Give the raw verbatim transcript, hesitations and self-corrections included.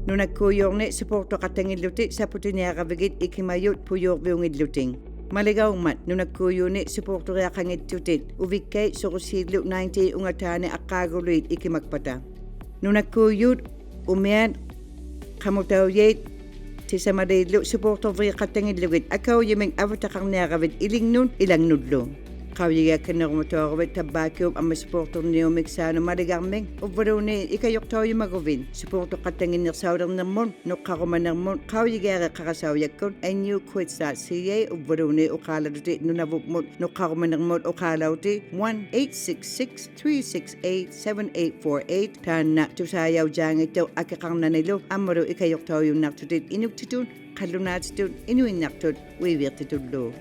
Nunakkuujurni supuurtuqattanngillutik saputiniaravigit ikimajut pujuurviungillutik. Maligaungmat nunakkuujuni supuurturiaqanngitsutit uvikkait surusiillu nineteen ungataani aqqaaguluit ikimakpata. Nunakkuujut umiat qamutaujait tisamaliillu supuurtuvigiqattanngillugit akaujimik avatiqarniaravit ilingnut ilangnullu. Qaujigiakkannirumaturaguvit tavvaakkiup amma supuurturniumik saanut maligarmik uvvaluunniit ikajuqtaujumaguvit supuurtuqattannginniqsaulirnirmut nuqqarumanirmut qaujigiariqarasaujakkut N U quits dot C A uvvaluunniit uqaalalutik Nunavumut nuqqarumanirmut uqaalauti one eight six six three six eight seven eight four eight. Taanna tusaajaujaanngittuq akiqarnanilu ammalu ikajuqtaujunnaqtutit inuktitut qallunaatitut inuinnaqtut uiviiqtitullu.